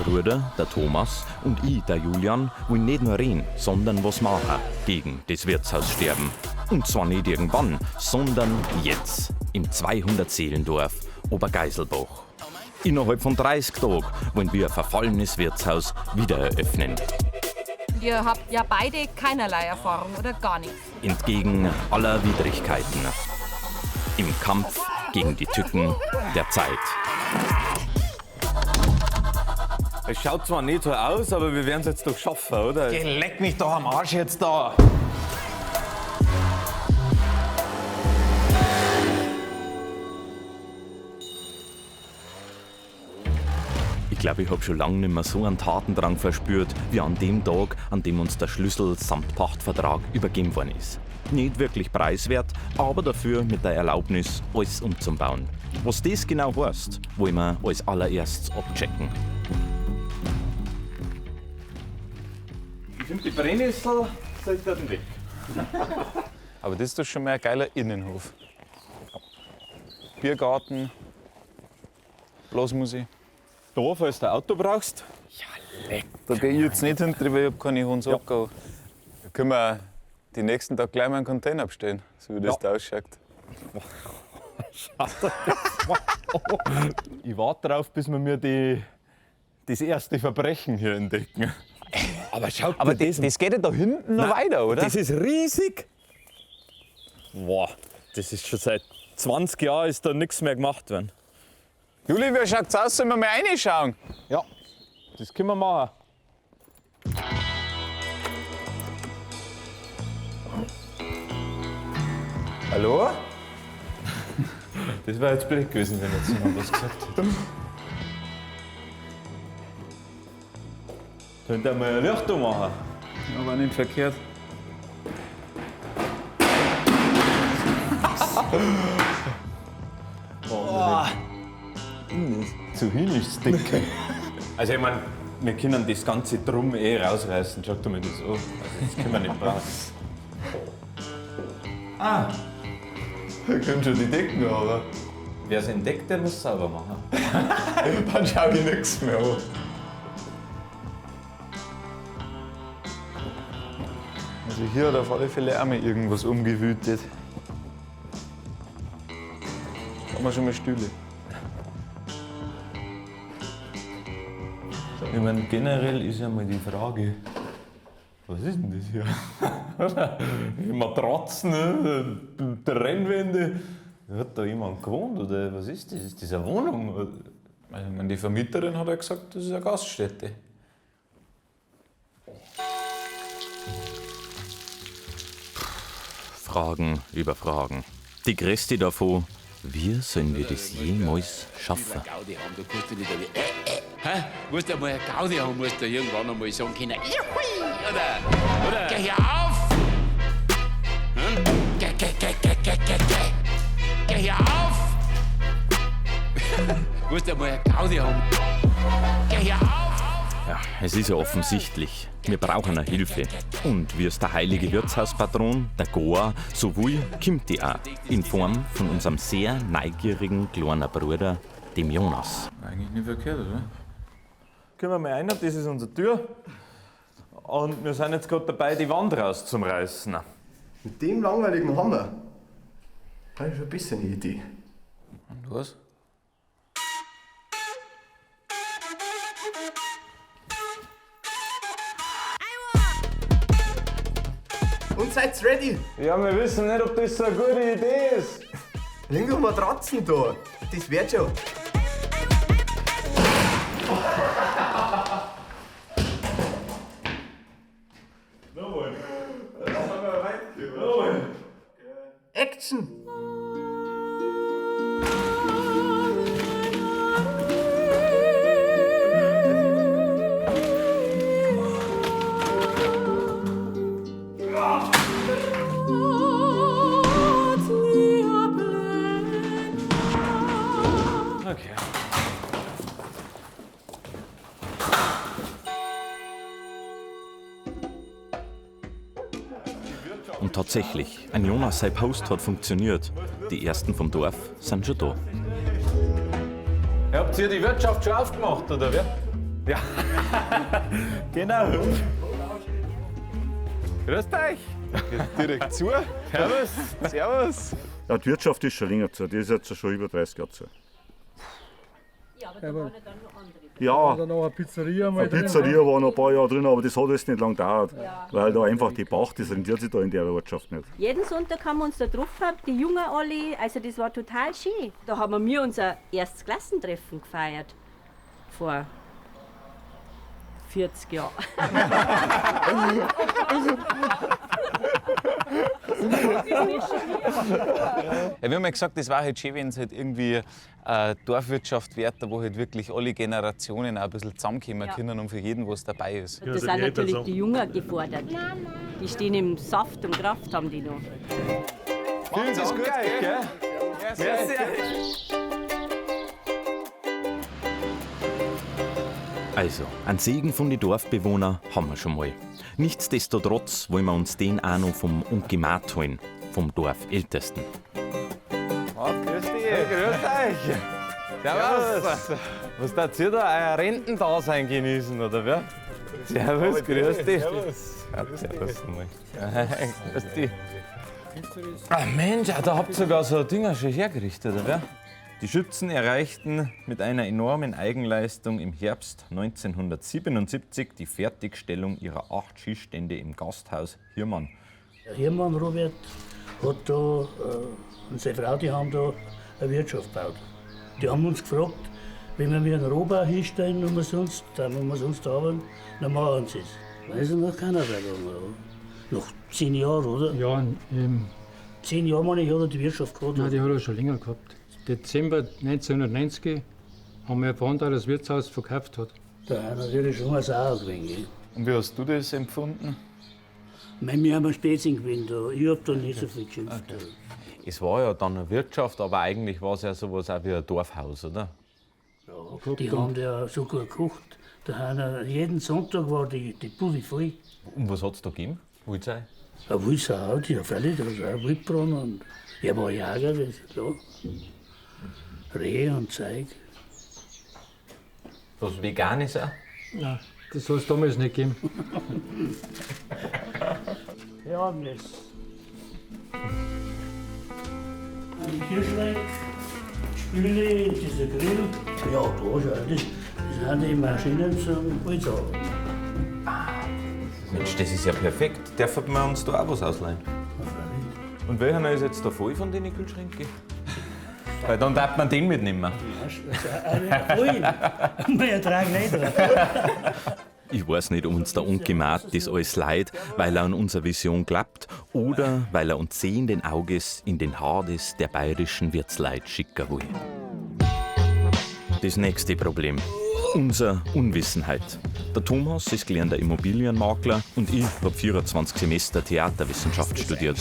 Bruder, der Thomas, und ich, der Julian, wollen nicht nur reden, sondern was machen gegen das Wirtshaussterben. Und zwar nicht irgendwann, sondern jetzt, im 200-Seelendorf Obergeiselbach. Innerhalb von 30 Tagen wollen wir ein verfallenes Wirtshaus wieder eröffnen. Ihr habt ja beide keinerlei Erfahrung oder gar nichts. Entgegen aller Widrigkeiten. Im Kampf gegen die Tücken der Zeit. Es schaut zwar nicht so aus, aber wir werden es jetzt doch schaffen, oder? Geh, leck mich doch am Arsch jetzt da! Ich glaube, ich habe schon lange nicht mehr so einen Tatendrang verspürt, wie an dem Tag, an dem uns der Schlüssel samt Pachtvertrag übergeben worden ist. Nicht wirklich preiswert, aber dafür mit der Erlaubnis, alles umzubauen. Was das genau heißt, wollen wir als allererstes abchecken. Ich finde, die Brennnessel sollten weg. Aber das ist doch schon mal ein geiler Innenhof. Biergarten, Blasmusik. Da, falls du ein Auto brauchst. Da gehe ich jetzt nicht hinter, weil ich hab keine hohen Socken. Da können wir die nächsten Tag gleich mal einen Container abstellen, so wie das da ausschaut. Ich warte drauf, bis wir mir das erste Verbrechen hier entdecken. Aber schaut Aber dir das, das geht ja da hinten noch weiter, oder? Das ist riesig. Boah, das ist schon seit 20 Jahren ist da nichts mehr gemacht worden. Juli, wie schaut's aus? Sollen wir mal reinschauen? Ja, das können wir machen. Hallo? Das wäre jetzt blöd gewesen, wenn jetzt jemand was gesagt hätte. Könnt ihr mal ein Licht machen? Aber nicht verkehrt. Zu hin ist dick. Also ich meine, wir können das ganze Drum eh rausreißen. Schau dir mal das an. Also das können wir nicht brauchen. Da kommen schon die Decken, aber Wer es entdeckt, der muss sauber machen. dann schau ich nichts mehr an. Also hier hat auf alle Fälle auch mal irgendwas umgewütet. Da haben wir schon mal Stühle. Ich meine, generell ist ja mal die Frage, was ist denn das hier? Die Matratzen, ne? Trennwände. Hat da jemand gewohnt oder was ist das? Ist das eine Wohnung? Also, ich meine, die Vermieterin hat ja gesagt, das ist eine Gaststätte. Fragen über Fragen. Die größte davon, wie sollen wir das jemals schaffen? Gaudi haben, du kannst dich nicht einmal, hä? Musst einmal eine Gaudi haben, musst du irgendwann einmal sagen können, Juhui, oder, oder, geh hier auf! Hm? Geh, geh, geh, geh, geh, geh, geh, geh hier auf! Musst einmal eine Gaudi haben. Geh hier auf! Ja, es ist ja offensichtlich. Wir brauchen eine Hilfe. Und wie es der heilige Wirtshauspatron, der Goa, so will, kommt die auch. In Form von unserem sehr neugierigen kleinen Bruder, dem Jonas. Eigentlich nicht verkehrt, oder? Können wir mal rein, das ist unsere Tür. Und wir sind jetzt gerade dabei, die Wand rauszureißen. Mit dem langweiligen Hammer habe ich schon ein bisschen eine Idee. Und was? Und seid's ready? Ja, wir wissen nicht, ob das so eine gute Idee ist. Liegen doch Matratzen da. Das wird schon. Action! Okay. Und tatsächlich, ein Jonas sein Post hat funktioniert. Die ersten vom Dorf sind schon da. Habt ihr die Wirtschaft schon aufgemacht, oder wer? Ja, genau. Grüßt euch. Direkt zu. Servus. Servus. Ja, die Wirtschaft ist schon länger zu, die ist jetzt schon über 30 Jahre zu. Ja, aber da waren ja dann noch andere. Ja, Dann noch eine Pizzeria mal eine drin, Pizzeria war noch ein paar Jahre drin, aber das hat alles nicht lang gedauert, Ja. weil da einfach die Pacht, das rentiert sich da in der Ortschaft nicht. Jeden Sonntag haben wir uns da getroffen, die Jungen alle. Also das war total schön. Da haben wir unser erstes Klassentreffen gefeiert. Vor 40 Jahren. Ja, wir haben ja gesagt, das war halt schön, wenn es halt irgendwie Dorfwirtschaft wird, da wo halt wirklich alle Generationen auch ein bisschen zusammenkommen Ja. können und für jeden was dabei ist. Da sind natürlich die Jungen gefordert. Die stehen im Saft und Kraft, haben die noch. Vielen Dank, gut, euch, gell? gell? Merci. Also, einen Segen von den Dorfbewohnern haben wir schon mal. Nichtsdestotrotz wollen wir uns den auch noch vom Onkel Matt holen, vom Dorfältesten. Grüß dich. Grüß euch. Servus. Was tat ihr da? Euer Rentendasein genießen, oder wer? Servus, grüß dich. Servus. Servus. Grüß dich. Ah, Mensch, da habt ihr sogar so ein Dinger schon hergerichtet, oder wer? Die Schützen erreichten mit einer enormen Eigenleistung im Herbst 1977 die Fertigstellung ihrer 8 Schießstände im Gasthaus Hirmann. Der Hermann Robert hat da, und seine Frau, die haben da eine Wirtschaft gebaut. Die haben uns gefragt, wenn wir mir einen Rohbau hinstellen umsonst, dann umsonst arbeiten, dann machen sie es. Weiß ich noch keiner weiter. Nach 10 Jahren, oder? Ja, 10 Jahre, meine ich, hat er die Wirtschaft gehabt. Nein, die hat er schon länger gehabt. Dezember 1990 haben wir erfahren, dass er das Wirtshaus verkauft hat. Da ist natürlich schon was auch gewesen. Gell? Und wie hast du das empfunden? Ich meine, wir haben ein Spätzchen gewesen da. Ich hab da nicht so viel geschimpft. Es war ja dann eine Wirtschaft, aber eigentlich war es ja sowas auch wie ein Dorfhaus, oder? Ja, die haben ja so gut gekocht. Da haben ja, jeden Sonntag war die Bude voll. Und was hat's da gegeben? Wildsei? Ein Wildsau auch, ja, freilich, da war auch Wildbrann und er war Jäger, das ist klar. Reh und Zeug. Was Veganes auch? Nein, das hat es damals nicht gegeben. Ja, das. Die Kirschlein, Spüle, dieser Grill. Ja, da ist auch das. Das sind die Maschinen zum Holzarbeiten. Mensch, das ist ja perfekt. Dürfen wir uns da auch was ausleihen? Und welcher ist jetzt da voll von den Kühlschränken? Weil dann darf man den mitnehmen. Voll. Wir tragen nicht. Ich weiß nicht, ob uns der Onkel Matt das alles leid, weil er an unserer Vision glaubt oder weil er uns sehenden Auges in den Hades der bayerischen Wirtsleit schicken will. Das nächste Problem. Unser Unwissenheit. Der Thomas ist gelernter Immobilienmakler und ich hab 24 Semester Theaterwissenschaft studiert.